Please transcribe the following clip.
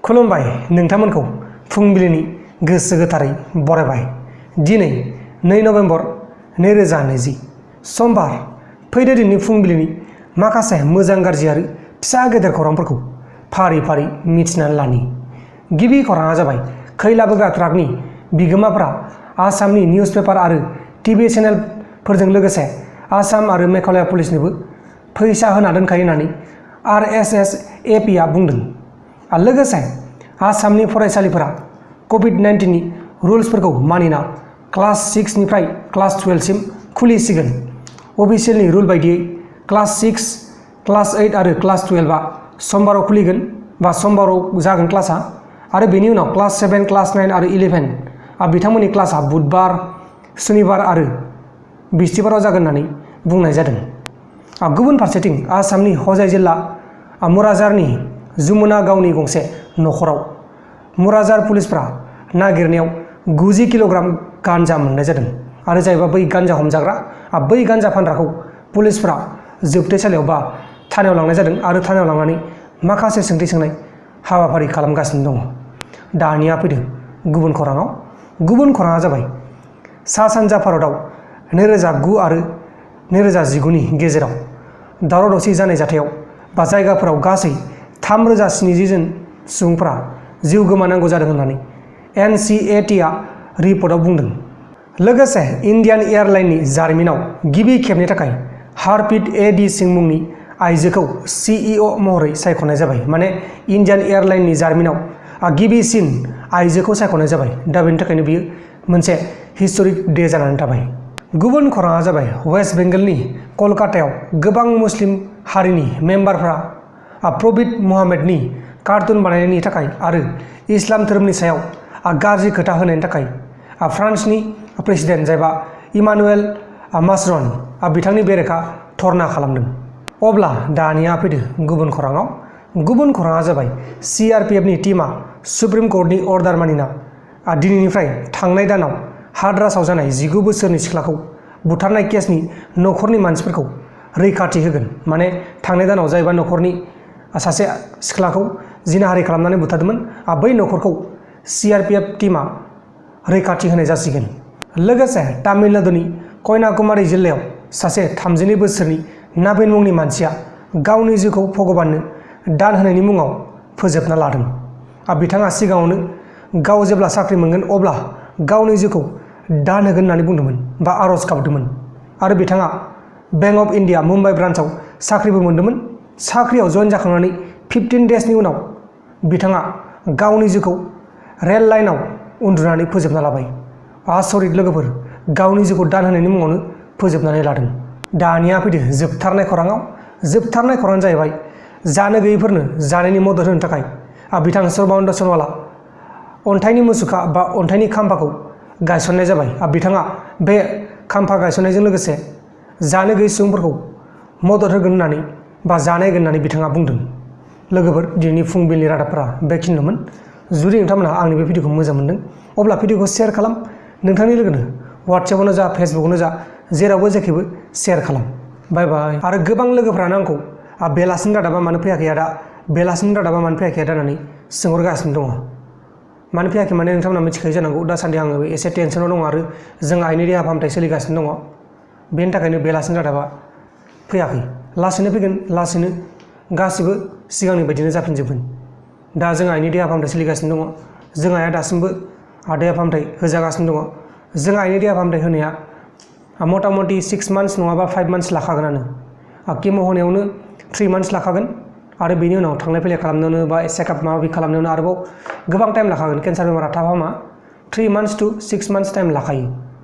खुलुमबाय नोंथांमोनखौ फुंबिलिनि गोसो गोथारै बरायबाय। दिनै 2 नभेम्बर 2020 समबार। फैदो दिनैनि फुंबिलिनि माखासे मोजां गाज्रि आरो फिसा गेदेर खौरांफोरखौ फारि फारि मिथिनानै लानि। गिबि खौराङा जाबाय खैला बोग्रा ट्राकनि बिगोमाफोरा आसामनि निउज पेपार आरो टिभि चेनेलफोरजों लोगोसे आसाम आरो मेघालय पुलिसनोबो फैसा होना दोनखायो होननानै RSSAPआ बुंदों। लोगोसे आसामनि फरायसालिफोरा COVID-19 नि रुल्सफोरखौ मानिना क्लास 6 निफ्राय क्लास 12 सिम खुलिसिगोन। अफिसियेलनि रुल बायदियै क्लास 6, क्लास 8 आरो क्लास 12आ समबाराव खुलिगोन बा समबाराव जागोन क्लासआ, आरो बेनि उनाव क्लास 7, क्लास 9 आरो 11 बिथांमोननि क्लासआ बुधबार, सुनिबार आरो बिस्थिबाराव जागोन होननानै बुंनाय जादों। गुबुन फारसेथिं आसामनि हजाइ जिल्ला मुराजारनि जुमुना गावनि गंसे नखराव मुराजार पुलिसफ्रा नागिरनायाव 90 किल'ग्राम गान्जा मोननाय जादों। आरो जायबा बै गान्जा हमजाग्रा बै गान्जा फानग्राखौ पुलिसफ्रा जोबथेसालियाव बा थानायाव लांनाय जादों आरो थानायाव लांनानै माखासे सोंथि सोंनाय हाबाफारि खालामगासिनो दङ। दानिया फैदों गुबुन खौराङाव। गुबुन खौराङा जाबाय सा सानजा भारतआव 2009 आरो 2019 नि गेजेराव दावराव दावसि जानाय जाथायाव बा जायगाफोराव गासै 3070 जन सुबुंफोरा जिउ गोमानांगौ जादों होननानै NCATआ रिपर्टआव बुंदों। लोगोसे इन्डियान एयारलाइननि जारिमिनाव गिबि खेबनि थाखाय हारप्रीत A.D. सिंह मुंनि आइजोखौ CEO महरै सायख'नाय जाबाय। माने इन्डियान एयारलाइननि जारिमिनाव गिबिसिन आइजोखौ सायख'नाय जाबाय। दा बेनि थाखायनो बियो मोनसे हिस्ट'रिक डे जानानै थाबाय। गुबुन खौराङा जाबाय वेस्ट बेंगलनि कलकातायाव गोबां मुस्लिम हारिनि मेम्बारफ्रा प्रबित मुहाम्मदनि कार्टुन बानायनायनि थाखाय आरो इस्लाम धोरोमनि सायाव गाज्रि खोथा होनायनि थाखाय फ्रान्सनि प्रेसिडेन्ट जायबा इमानुएल माक्रन बिथांनि बेरेखा धरना खालामदों। अब्ला दानिया फैदो गुबुन खौराङाव। गुबुन खौराङा जाबाय CRPFनि टीमा सुप्रिम कर्टनि अर्डार मानिना दिनैनिफ्राय थांनाय दानाव हाद्रासाव जानाय 19 बोसोरनि सिख्लाखौ बुथारनाय केसनि नखरनि मानसिफोरखौ रैखाथि होगोन। माने थांनाय दानाव जायबा नखरनि सासे सिख्लाखौ जिनाहारि खालामनानै बुथारदोंमोन बै नखरखौ CRPF टीमा रैखाथि होनाय जासिगोन। लोगोसे तामिलनाडुनि कन्याकुमारी जिल्लायाव सासे 32 बोसोरनि नाभिन मुंनि मानसिया गावनि जिउखौ भगबाननो दान होनायनि मुङाव फोजोबना लादों। बिथाङा सिगाङावनो गाव जेब्ला साख्रि मोनगोन अब्ला गावनि जिउखौ दान होगोन होननानै बुंदोंमोन बा आर'ज गाबदोंमोन। आरो बिथाङा बैंक अफ इन्डिया मुम्बाइ ब्रान्चआव साख्रिबो मोन्दोंमोन। साख्रियाव जइन जाखांनानै 15 डेजनि उनाव बिथाङा गावनि जिउखौ रेल लाइनाव उन्दुनानै फोजोबना लाबाय। आसरित लोगोफोर, गावनि जिउखौ दान होनायनि मुङावनो फोजोबनानै लादों। दानिया फैदो जोबथारनाय खौराङाव। जोबथारनाय खौराङानो जाहैबाय जानो गैयैफोरनो जानायनि मदद होनो थाखाय बिथां सर्बानन्द सन'वाला अन्थाइनि मुसुखा बा अन्थाइनि खाम्फाखौ गायसननाय जाबाय। बिथाङा बे खाम्फा गायसननायजों लोगोसे जानो गैयै सुबुंफोरखौ मदद होगोन होननानै बा जानाय होगोन होननानै बिथाङा बुंदों। लोगोफोर, दिनैनि फुंबिलिनि रादाबफोरा बेखिनिल'मोन। जुदि नोंथांमोनहा आंनि बे भिडिअखौ मोजां मोनदों अब्ला भिडिअखौ शेयार खालाम। नोंथांनि लोगोनो वाट्सएपआवनो जा, फेसबुकआवनो जा, जेरावबो जेखैबो शेयार खालाम। बाय बाय। आरो गोबां लोगोफ्रानो आंखौ बेलासिनि रादाबा मानो फैयाखै आदा, बेलासिनि रादाबा मानो फैयाखै आदा होननानै सोंहरगासिनो दङ। मानो फैयाखै माने नोंथांमोना मिथिखायो जानांगौ। दासान्दि आङो एसे टेनसनाव दङ आरो जों आइनि देहा फाहामथाय सोलिगासिनो दङ। बेनि थाखायनो बेलासिनि रादाबा फैयाखै। लासैनो फैगोन, लासैनो गासिबो सिगांनि बायदिनो जाफिनजोबगोन। दा जों आइनि देहा फाहामथाय सोलिगासिनो दङ। जों आइया दासिमबो देहा फाहामथाय होजागासिनो दङ। जों आइनि देहा फाहामथाय होनाया मथा मथि 6 मान्थस नङाबा 5 मान्थस लाखागोनानो। केम' होनायावनो 3 मान्थस लाखागोन आरो बेनि उनाव थांलाय फैलाय खालामनायावनो बा चेकआप माबा माबि खालामनायावनो आरोबाव गोबां टाइम लाखागोन। केन्सार बेमारा थाब हामा। 3 मान्थस to 6 मान्थस टाइम लाखायो।